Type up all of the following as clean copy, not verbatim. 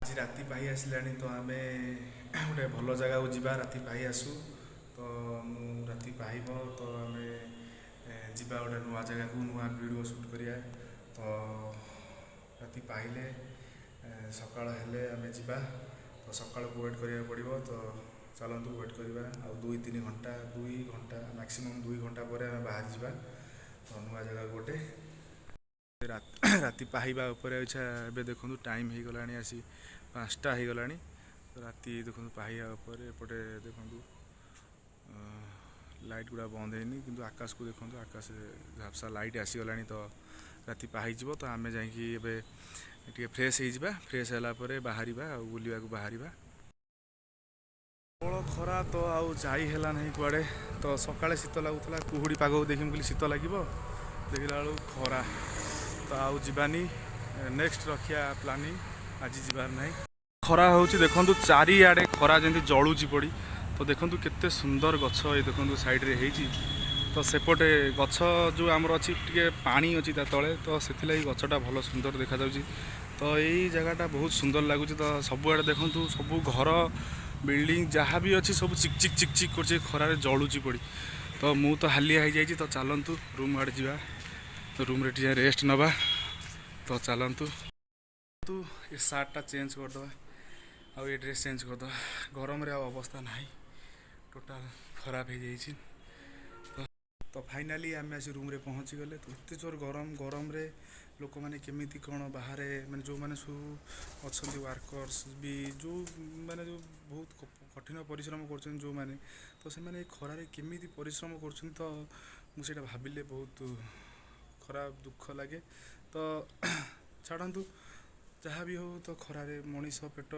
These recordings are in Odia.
ଆଜି ରାତି ପାହି ଆସିଲାଣି, ତ ଆମେ ଗୋଟେ ଭଲ ଜାଗାକୁ ଯିବା। ରାତି ପାହି ଆସୁ, ତ ମୁଁ ରାତି ପାହିବ ତ ଆମେ ଯିବା ଗୋଟେ ନୂଆ ଜାଗାକୁ, ନୂଆ ଭିଡ଼ିଓ ସୁଟ୍ କରିବା। ତ ରାତି ପାହିଲେ, ସକାଳ ହେଲେ ଆମେ ଯିବା। ତ ସକାଳକୁ ୱେଟ୍ କରିବାକୁ ପଡ଼ିବ। ତ ଚାଲନ୍ତୁ, ୱେଟ୍ କରିବା ଆଉ 2-3 ଘଣ୍ଟା, 2 ଘଣ୍ଟା, ମ୍ୟାକ୍ସିମମ୍ 2 ଘଣ୍ଟା ପରେ ଆମେ ବାହାରି ଯିବା ତ ନୂଆ ଜାଗାକୁ ଗୋଟେ। ରାତି ପାହିବା ଉପରେ ଇଚ୍ଛା। ଏବେ ଦେଖନ୍ତୁ, ଟାଇମ୍ ହେଇଗଲାଣି, ଆସି 5ଟା ହେଇଗଲାଣି। ତ ରାତି ଦେଖନ୍ତୁ ପାହିବା ଉପରେ। ଏପଟେ ଦେଖନ୍ତୁ, ଲାଇଟ୍ ଗୁଡ଼ା ବନ୍ଦ ହେଇନି, କିନ୍ତୁ ଆକାଶକୁ ଦେଖନ୍ତୁ, ଆକାଶରେ ଝାପ୍ସା ଲାଇଟ୍ ଆସିଗଲାଣି। ତ ରାତି ପାହିଯିବ। ତ ଆମେ ଯାଇକି ଏବେ ଟିକେ ଫ୍ରେଶ୍ ହେଇଯିବା। ଫ୍ରେଶ୍ ହେଲା ପରେ ବାହାରିବା ଆଉ ବୁଲିବାକୁ ବାହାରିବା। ପ୍ରବଳ ଖରା, ତ ଆଉ ଯାଇ ହେଲା ନାହିଁ କୁଆଡ଼େ। ତ ସକାଳେ ଶୀତ ଲାଗୁଥିଲା, କୁହୁଡ଼ି ପାଗକୁ ଦେଖି ମୁଁ କହିଲି ଶୀତ ଲାଗିବ, ଦେଖିଲା ବେଳକୁ ଖରା। ତ ଆଉ ଯିବାନି, ନେକ୍ସଟ ରଖିବା ପ୍ଲାନିଂ, ଆଜି ଯିବାର ନାହିଁ। ଖରା ହେଉଛି, ଦେଖନ୍ତୁ, ଚାରିଆଡ଼େ ଖରା ଯେମିତି ଜଳୁଛି ପଡ଼ି। ତ ଦେଖନ୍ତୁ, କେତେ ସୁନ୍ଦର ଗଛ ଏ ଦେଖନ୍ତୁ ସାଇଡ଼ରେ ହେଇଛି। ତ ସେପଟେ ଗଛ ଯେଉଁ ଆମର ଅଛି, ଟିକେ ପାଣି ଅଛି ତା ତଳେ, ତ ସେଥିଲାଗି ଗଛଟା ଭଲ ସୁନ୍ଦର ଦେଖାଯାଉଛି। ତ ଏଇ ଜାଗାଟା ବହୁତ ସୁନ୍ଦର ଲାଗୁଛି। ତ ସବୁଆଡ଼େ ଦେଖନ୍ତୁ, ସବୁ ଘର, ବିଲ୍ଡିଂ ଯାହା ବି ଅଛି, ସବୁ ଚିକ୍ ଚିକ୍ ଚିକ୍ ଚିକ୍ କରୁଛି, ଖରାରେ ଜଳୁଛି ପଡ଼ି। ତ ମୁଁ ତ ହାଲିଆ ହେଇଯାଇଛି। ତ ଚାଲନ୍ତୁ, ରୁମ୍ ଆଡ଼େ ଯିବା। ତ ରୁମ୍ରେ ଟିକେ ରେଷ୍ଟ ନେବା। ତ ଚାଲନ୍ତୁ, ଏ ସାର୍ଟଟା ଚେଞ୍ଜ କରିଦେବା ଆଉ ଏ ଡ୍ରେସ୍ ଚେଞ୍ଜ କରିଦେବା। ଗରମରେ ଆଉ ଅବସ୍ଥା ନାହିଁ, ଟୋଟାଲ୍ ଖରାପ ହେଇଯାଇଛି। ତ ଫାଇନାଲି ଆମେ ଆସି ରୁମ୍ରେ ପହଞ୍ଚିଗଲେ। ତ ଏତେ ଜୋର ଗରମ, ଗରମରେ ଲୋକମାନେ କେମିତି କ'ଣ ବାହାରେ, ମାନେ ଯେଉଁମାନେ ସବୁ ଅଛନ୍ତି, ୱାର୍କର୍ସ ବି, ଯେଉଁ ମାନେ ଯେଉଁ ବହୁତ କଠିନ ପରିଶ୍ରମ କରୁଛନ୍ତି ଯେଉଁମାନେ, ତ ସେମାନେ ଏ ଖରାରେ କେମିତି ପରିଶ୍ରମ କରୁଛନ୍ତି, ତ ମୁଁ ସେଇଟା ଭାବିଲେ ବହୁତ ଖରାପ, ଦୁଃଖ ଲାଗେ। ତ ଛାଡ଼ନ୍ତୁ, ଯାହା ବି ହଉ, ତ ଖରାରେ ମଣିଷ ପେଟ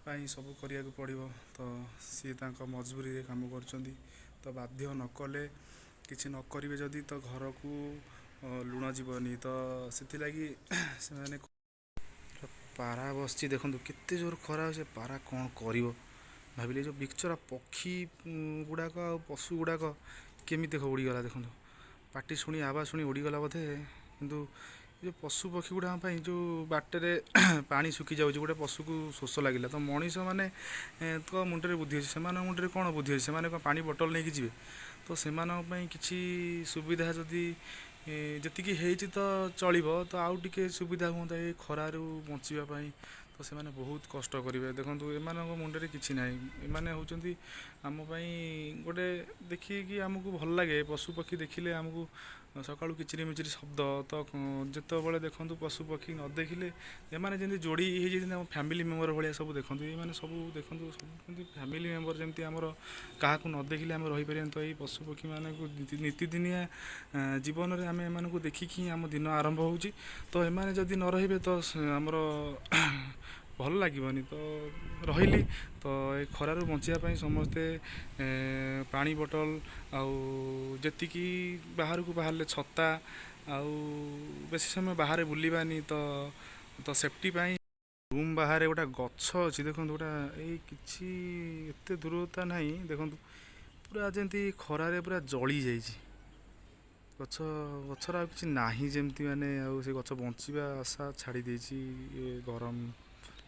ପାଇଁ ସବୁ କରିବାକୁ ପଡ଼ିବ। ତ ସିଏ ତାଙ୍କ ମଜବୁରିରେ କାମ କରୁଛନ୍ତି। ତ ବାଧ୍ୟ ନ କଲେ, କିଛି ନ କରିବେ ଯଦି, ତ ଘରକୁ ଲୁଣ ଯିବନି। ତ ସେଥିଲାଗି ସେମାନେ। ପାରା ବସିଛି ଦେଖନ୍ତୁ, କେତେ ଜୋର ଖରା ସେ ପାରା କ'ଣ କରିବ ଭାବିଲେ। ଯେଉଁ ବିଚରା ପକ୍ଷୀ ଗୁଡ଼ାକ ଆଉ ପଶୁ ଗୁଡ଼ାକ କେମିତି ଦେଖ ଉଡ଼ିଗଲା। ଦେଖନ୍ତୁ, ପାଟି ଶୁଣି, ଆବାଜ ଶୁଣି ଉଡ଼ିଗଲା ବୋଧେ। କିନ୍ତୁ ଏ ଯେଉଁ ପଶୁ ପକ୍ଷୀ ଗୁଡ଼ାକ ପାଇଁ ଯେଉଁ ବାଟରେ ପାଣି ଶୁଖି ଯାଉଛି, ଗୋଟେ ପଶୁକୁ ଶୋଷ ଲାଗିଲା, ତ ମଣିଷ ମାନେ ତ ମୁଣ୍ଡରେ ବୁଦ୍ଧି ଅଛି, ସେମାନଙ୍କ ମୁଣ୍ଡରେ କ'ଣ ବୁଦ୍ଧି ଅଛି? ସେମାନେ କ'ଣ ପାଣି ବୋଟଲ ନେଇକି ଯିବେ? ତ ସେମାନଙ୍କ ପାଇଁ କିଛି ସୁବିଧା ଯଦି ଯେତିକି ହେଇଛି ତ ଚଳିବ, ତ ଆଉ ଟିକେ ସୁବିଧା ହୁଅନ୍ତା ଏ ଖରାରୁ ବଞ୍ଚିବା ପାଇଁ, ତ ସେମାନେ ବହୁତ କଷ୍ଟ କରିବେ। ଦେଖନ୍ତୁ, ଏମାନଙ୍କ ମୁଣ୍ଡରେ କିଛି ନାହିଁ। ଏମାନେ ହେଉଛନ୍ତି ଆମ ପାଇଁ ଗୋଟେ, ଦେଖିକି ଆମକୁ ଭଲ ଲାଗେ। ପଶୁ ପକ୍ଷୀ ଦେଖିଲେ ଆମକୁ ସକାଳୁ କିଚିରି ମିଚିରି ଶବ୍ଦ। ତ ଯେତେବେଳେ ଦେଖନ୍ତୁ, ପଶୁ ପକ୍ଷୀ ନ ଦେଖିଲେ, ଏମାନେ ଯେମିତି ଯୋଡ଼ି ହେଇଯାଇଛନ୍ତି ଆମ ଫ୍ୟାମିଲି ମେମ୍ବର ଭଳିଆ ସବୁ। ଦେଖନ୍ତୁ, ଏମାନେ ସବୁ ଦେଖନ୍ତୁ, ସବୁ ଯେମିତି ଫ୍ୟାମିଲି ମେମ୍ବର, ଯେମିତି ଆମର କାହାକୁ ନ ଦେଖିଲେ ଆମେ ରହିପାରିବାନି। ତ ଏଇ ପଶୁ ପକ୍ଷୀମାନଙ୍କୁ ନିତିଦିନିଆ ଜୀବନରେ ଆମେ ଏମାନଙ୍କୁ ଦେଖିକି ହିଁ ଆମ ଦିନ ଆରମ୍ଭ ହେଉଛି। ତ ଏମାନେ ଯଦି ନ ରହିବେ, ତ ଆମର ଭଲ ଲାଗିବନି। ତ ରହିଲି। ତ ଏ ଖରାରୁ ବଞ୍ଚିବା ପାଇଁ ସମସ୍ତେ ପାଣି ବୋଟଲ, ଆଉ ଯେତିକି ବାହାରକୁ ବାହାରିଲେ ଛତା, ଆଉ ବେଶୀ ସମୟ ବାହାରେ ବୁଲିବାନି। ତ ସେଫ୍ଟି ପାଇଁ ରୁମ୍ ବାହାରେ ଗୋଟେ ଗଛ ଅଛି ଦେଖନ୍ତୁ, ଗୋଟେ ଏଇ କିଛି ଏତେ ଦୂରତା ନାହିଁ। ଦେଖନ୍ତୁ, ପୁରା ଯେମିତି ଖରାରେ ପୁରା ଜଳି ଯାଇଛି ଗଛ। ଗଛର ଆଉ କିଛି ନାହିଁ ଯେମିତି, ମାନେ ଆଉ ସେ ଗଛ ବଞ୍ଚିବା ଆଶା ଛାଡ଼ି ଦେଇଛି ଏ ଗରମ,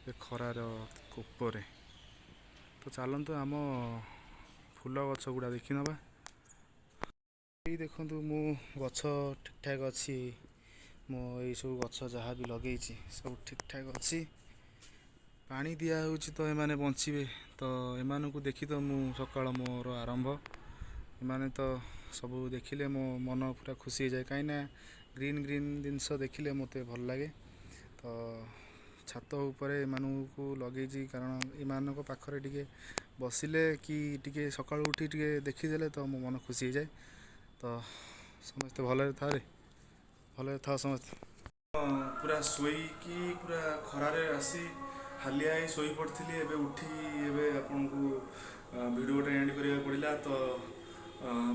ଏ ଖରାର କୋପରେ। ତ ଚାଲନ୍ତୁ, ଆମ ଫୁଲ ଗଛ ଗୁଡ଼ା ଦେଖିନେବା। ଏଇ ଦେଖନ୍ତୁ, ମୁଁ ଗଛ ଠିକ୍ଠାକ୍ ଅଛି। ମୁଁ ଏଇସବୁ ଗଛ ଯାହା ବି ଲଗେଇଛି, ସବୁ ଠିକ୍ଠାକ୍ ଅଛି। ପାଣି ଦିଆହେଉଛି, ତ ଏମାନେ ବଞ୍ଚିବେ। ତ ଏମାନଙ୍କୁ ଦେଖି ତ ମୁଁ ସକାଳ ମୋର ଆରମ୍ଭ। ଏମାନେ ତ ସବୁ ଦେଖିଲେ ମୋ ମନ ପୁରା ଖୁସି ହେଇଯାଏ, କାହିଁକିନା ଗ୍ରୀନ୍ ଗ୍ରୀନ୍ ଜିନିଷ ଦେଖିଲେ ମୋତେ ଭଲ ଲାଗେ। ତ ଛାତ ଉପରେ ଏମାନଙ୍କୁ ଲଗେଇଛି, କାରଣ ଏମାନଙ୍କ ପାଖରେ ଟିକେ ବସିଲେ କି ଟିକେ ସକାଳୁ ଉଠି ଟିକେ ଦେଖିଦେଲେ ତ ମୋ ମନ ଖୁସି ହେଇଯାଏ। ତ ସମସ୍ତେ ଭଲରେ ଥାଅରେ, ଭଲରେ ଥାଅ ସମସ୍ତେ। ପୁରା ଶୋଇକି, ପୁରା ଖରାରେ ଆସି ହାଲିଆ ହେଇ ଶୋଇ ପଡ଼ିଥିଲି। ଏବେ ଉଠି ଏବେ ଆପଣଙ୍କୁ ଭିଡ଼ିଓଟା ଏଣ୍ଡ କରିବାକୁ ପଡ଼ିଲା। ତ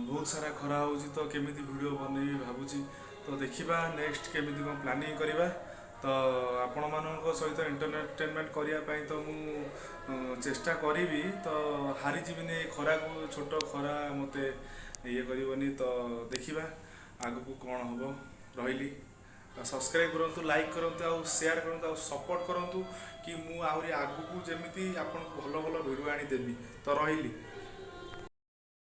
ବହୁତ ସାରା ଖରା ହେଉଛି, ତ କେମିତି ଭିଡ଼ିଓ ବନେଇବି ଭାବୁଛି। ତ ଦେଖିବା, ନେକ୍ସଟ କେମିତି କ'ଣ ପ୍ଲାନିଂ କରିବା। ତ ଆପଣମାନଙ୍କ ସହିତ ଏଣ୍ଟରଟେନମେଣ୍ଟ କରିବା ପାଇଁ ତ ମୁଁ ଚେଷ୍ଟା କରିବି। ତ ହାରିଯିବିନି ଏ ଖରାକୁ, ଛୋଟ ଖରା ମୋତେ ଇଏ କରିବନି। ତ ଦେଖିବା ଆଗକୁ କ'ଣ ହେବ। ରହିଲି। ସବସ୍କ୍ରାଇବ୍ କରନ୍ତୁ, ଲାଇକ୍ କରନ୍ତୁ ଆଉ ସେୟାର କରନ୍ତୁ ଆଉ ସପୋର୍ଟ କରନ୍ତୁ କି ମୁଁ ଆହୁରି ଆଗକୁ ଯେମିତି ଆପଣଙ୍କୁ ଭଲ ଭଲ ଭିଡ଼ିଓ ଆଣିଦେବି। ତ ରହିଲି।